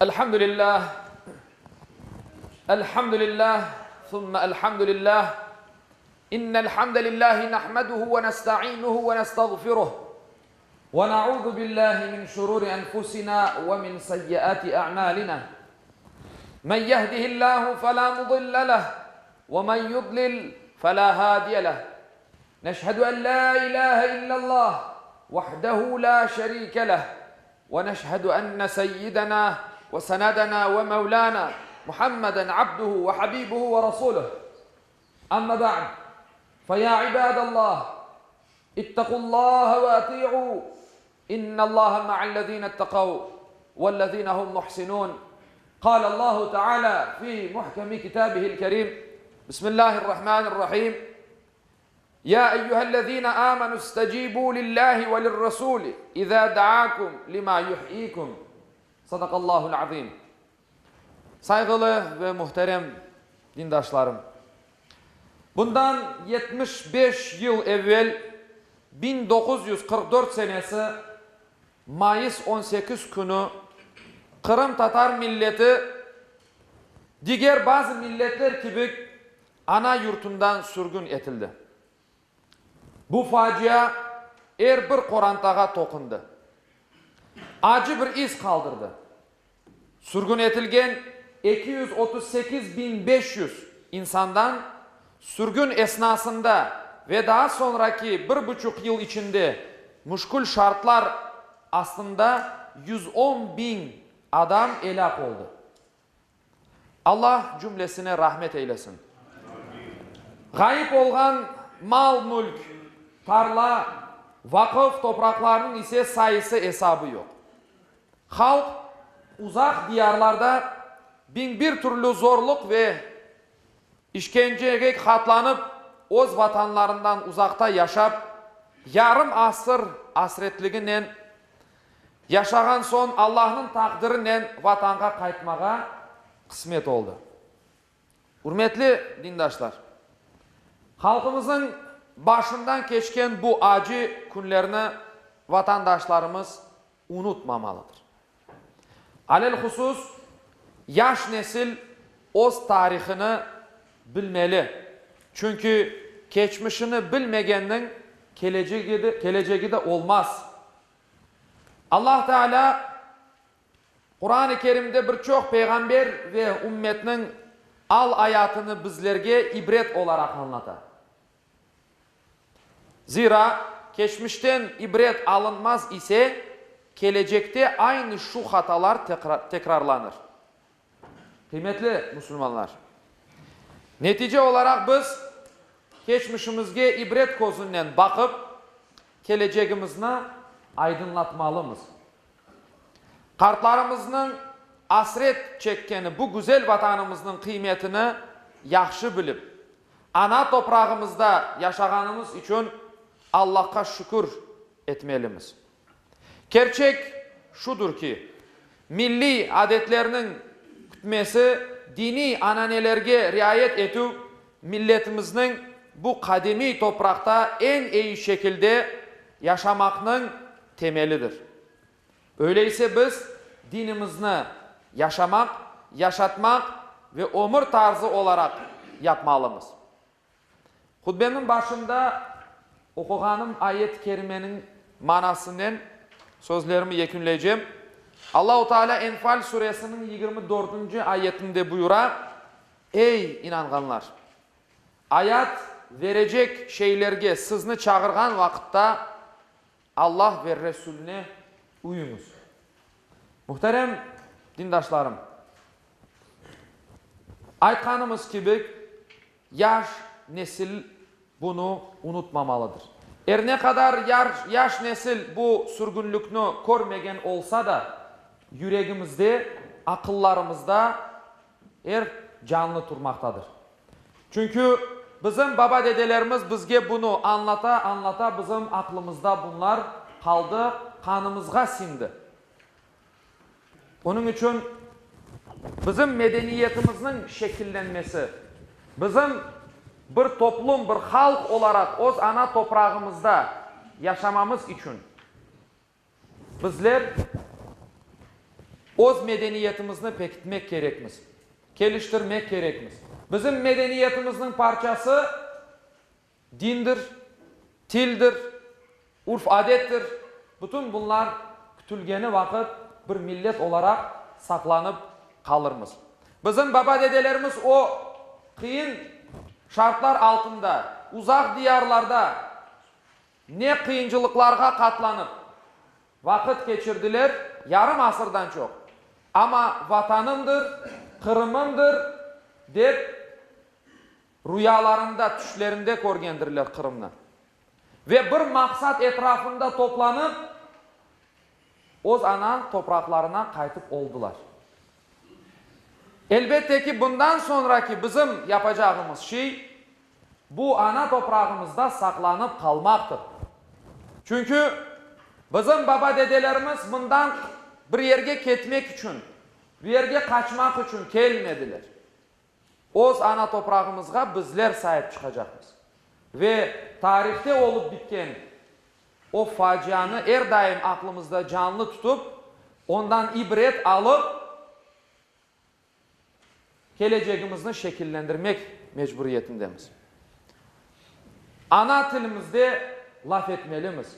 الحمد لله الحمد لله ثم الحمد لله إن الحمد لله نحمده ونستعينه ونستغفره ونعوذ بالله من شرور أنفسنا ومن سيئات أعمالنا من يهده الله فلا مضل له ومن يضلل فلا هادي له نشهد أن لا إله إلا الله وحده لا شريك له ونشهد أن سيدنا وسندنا ومولانا محمدا عبده وحبيبه ورسوله أما بعد فيا عباد الله اتقوا الله وأطيعوا إن الله مع الذين اتقوا والذين هم محسنون قال الله تعالى في محكم كتابه الكريم بسم الله الرحمن الرحيم يا أيها الذين آمنوا استجيبوا لله وللرسول إذا دعاكم لما يحييكم صدق الله العظيم Sayğılı ve muhterem dindaşlarım! Bundan 75 yıl evvel, 1944 senesi mayıs 18 künü qırımtatar milleti diger bazı milletler kibi ana yurtundan sürgün etildi. Bu facia er bir qorantağa toqundı. Acı bir iz qaldırdı. Sürgün etilgen 238 500 insandan sürgün esnasında ve daa soñraki bir buçuq yıl içinde müşkül şartlar astında 110 biñ adam elâk oldı. Allah cümlesine rahmet eylesin. Ğayıp olğan mal-mülk, tarla, vaqıf topraqlarnıñ ise sayısı esabı yoq. Halq uzaq diyarlarda 1001 türlü zorluq ve işkencege qatlanıp, öz vatanlarından uzaqta yaşap, yarım asır asretliginen yaşağan soñ Allahnıñ taqdirinen vatanğa qaytmağa qısmet oldı. Ürmetli dindaşlar! Halqımıznıñ başından keçken bu acı künlerni vatandaşlarımız unutmamalıdır. Alelhusus, yaş nesil öz tarihını bilmeli, çünki keçmişini bilmegenniñ kelecegi de olmaz. Allah Teala Quran-ı Kerimde bir çoq peyğamber ve ümmetniñ al-ayatını bizlerge ibret olaraq añlata. Zira, keçmişten ibret alınmaz ise, kelecekte aynı şu hatalar tekrarlanır. Qıymetli musulmanlar! Netice olaraq biz keçmişimizge ibret közünen baqıp, kelecegimizni aydınlatmalımız. Qartlarımıznıñ asret çekkeni bu güzel Vatanımıznıñ qıymetini yahşı bilip, ana toprağımızda yaşağanımız içün Allahqa şükür etmelimiz. Kerçek şudur ki, milliy adetlerniñ kütmesi, diniy ananelerge riayet etüv milletimizniñ bu qadimiy topraqta eñ eyi şekilde yaşamaqnıñ temelidir. Öyleyse biz dinimizni yaşamaq, yaşatmaq ve ömür tarzı olaraq yapmalımız. Hutbemniñ başında oquğanım ayet-i kerimeniñ manasınen sözlerimi yekünleycem. Allahu Teala Enfal suresiniñ 24-nci ayetinde buyura, Ey, inanğanlar! Ayat verecek şeylerge sizni çağırğan vaqıtta Allah ve Resülüne uyuñız. Muhterem dindaşlarım! Aytqanımız kibi, yaş nesil bunı unutmamalıdır. Er ne qadar yaş nesil bu sürgünlikni körmegen olsa da, yüregimizde, aqıllarımızda er canlı turmaqtadır. Çünki bizim baba-dedelerimiz bizge bunı añlata-añlata bizim aqlımızda bunlar qaldı, qanımızğa siñdi. Onıñ içün bizim medeniyetimizniñ şekillenmesi, bizim bir toplum, bir halq olaraq öz ana toprağımızda yaşamamız içün bizler. Öz medeniyetimizni pekitmek kerekmiz, keliştirmek kerekmiz. Bizim medeniyetimizniñ parçası dindir, tildir, urf-adettir. Bütün bunlar kütülgeni vaqıt bir millet olaraq saqlanıp qalırmız. Bizim baba-dedelerimiz o qıyın şartlar altında, uzaq diyarlarda ne qıyıncılıqlarğa qatlanıp vaqıt keçirdiler, yarım asırdan çoq. Amma Vatanımdır, Qırımımdır dep ruyalarında, tüşlerinde körgendirler Qırımnı. Ve bir maqsat etrafında toplanıp, öz ana topraqlarına qaytıp oldılar. Elbette ki, bundan soñraki bizim yapacağımız şey, bu ana toprağımızda saqlanıp qalmaqtır. Çünki bizim baba-dedelerimiz mından bir yerge ketmek içün, bir yerge qaçmaq içün kelmediler. Öz ana toprağımızğa bizler saip çıqacaqmız. Ve tarihte olıp bitken o facianı er daim aqlımızda canlı tutıp, ondan ibret alıp, kelecegimizni şekillendirmek mecburiyetindemiz. Ana tilimizde laf etmelimiz.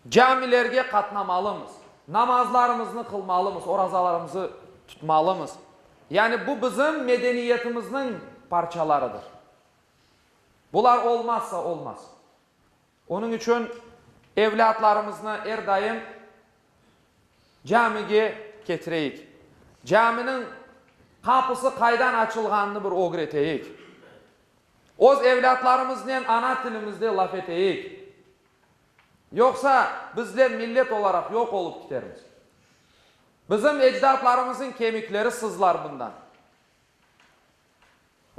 Camilerge qatnamalımız, namazlarımıznı qılmalımız, orazalarımızı tutmalımız. Yani bu bizim medeniyetimizniñ parçalarıdır. Bular olmazsa olmaz. Onıñ içün evlâtlarımıznı er daim camige ketireyik. Caminiñ qapısı qaydan açılğanını bir ögreteyik. Öz evlâtlarımıznen ana tilimizde laf eteyik. Yoqsa bizler millet olaraq yoq olıp kitermiz. Bizim ecdatlarımızın kemikleri sızlar bundan.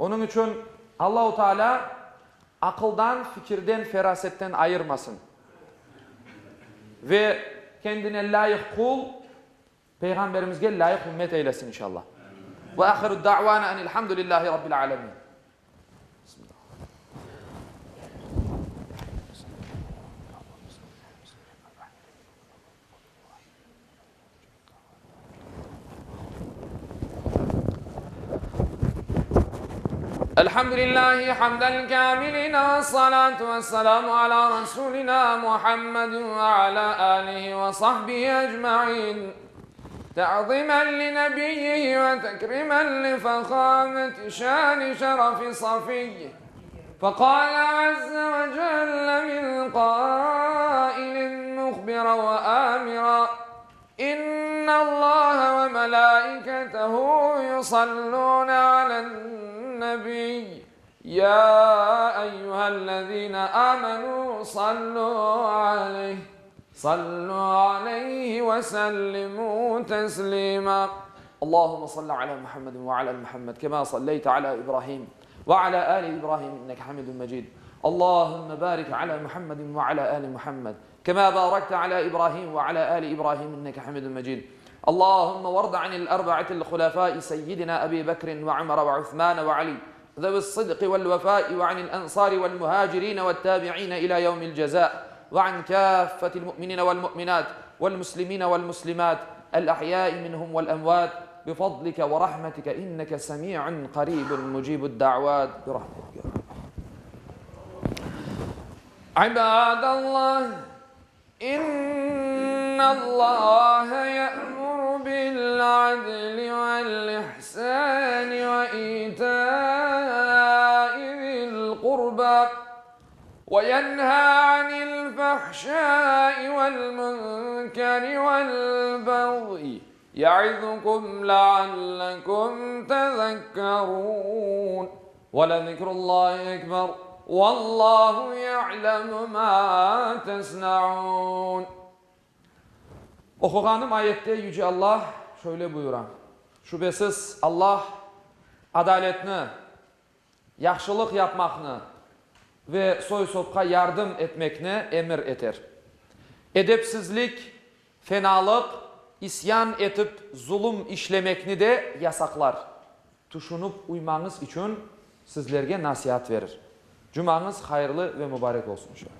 Onıñ içün Allahu Teala aqıldan, fikirden, ferasetten ayırmasın ve kendine lâyıq qul, Peyğamberimizge lâyıq ümmet eylesin inşallah. Ve ahiru da'vana enilhamdülillahi rabbil alemin. Elhamdülillahi hamden kâmilina ve salatu ve selamu ala Resulina Muhammedin ve ala alihi ve sahbihi ecmain. Te'zimen li nebiyyihi ve tekrimen li fehâmeti şâni şerefi safiyyi. Fekâle azze ve celle min qâilin muhbira ve âmira, İnnallâhe ve melâiketehu yusallûne alen-nebiy, yâ eyyühellezîne âmenû sallû aleyh, sallû aleyhi ve sellimû teslîmâ. Allahümme salli alâ Muhammedin ve alâ ali Muhammed kemâ salleyte alâ İbrahim ve alâ âli İbrahim inneke hamidun mecid. Allahümme barik alâ Muhammedin ve alâ âli Muhammed kemâ bârekte alâ İbrahim ve alâ âli İbrahim inneke hamidun mecid. Allahümme vardı anil erba'atil hulefâi seyyidina Ebi Bekrin ve Ömer ve Osman ve Ali zevi's-sıdqi vel-vefâi ve anil ensâri vel-muhâcirîne ve't-tâbi'îne ilâ yevmil cezâ ve an kâffetil mu'minîne vel-mu'minât vel-muslimîne vel-muslimât el-ahyâi minhum vel-emvât bifadlike ve rahmetike inneke semî'un qarîbun mucîbud-da'vât birahmetike ya İbâdallah, İnnallâhe ye'muru bil-'adli vel-ihsâni ve îtâi zil-qurbâ ve yenhâ anil-fahşâi vel-münkeri vel-beğyi ye'izukum le'allekum tezekkerûn. Ve lezikrullâhi ekber, vallâhu ye'lemu mâ tesna'ûn. Oquğanım ayette Yüce Allah şöyle buyura, Şübesiz, Allah adaletni, yahşılıq yapmaqnı ve soy-sopqa yardım etmekni emir eter. Edepsizlik, fenalıq, isyan etip zulum işlemekni de yasaqlar. Tüşünip uymañız içün sizlerge nasiat verir. Cumañız hayırlı ve mubarek olsun inşallah.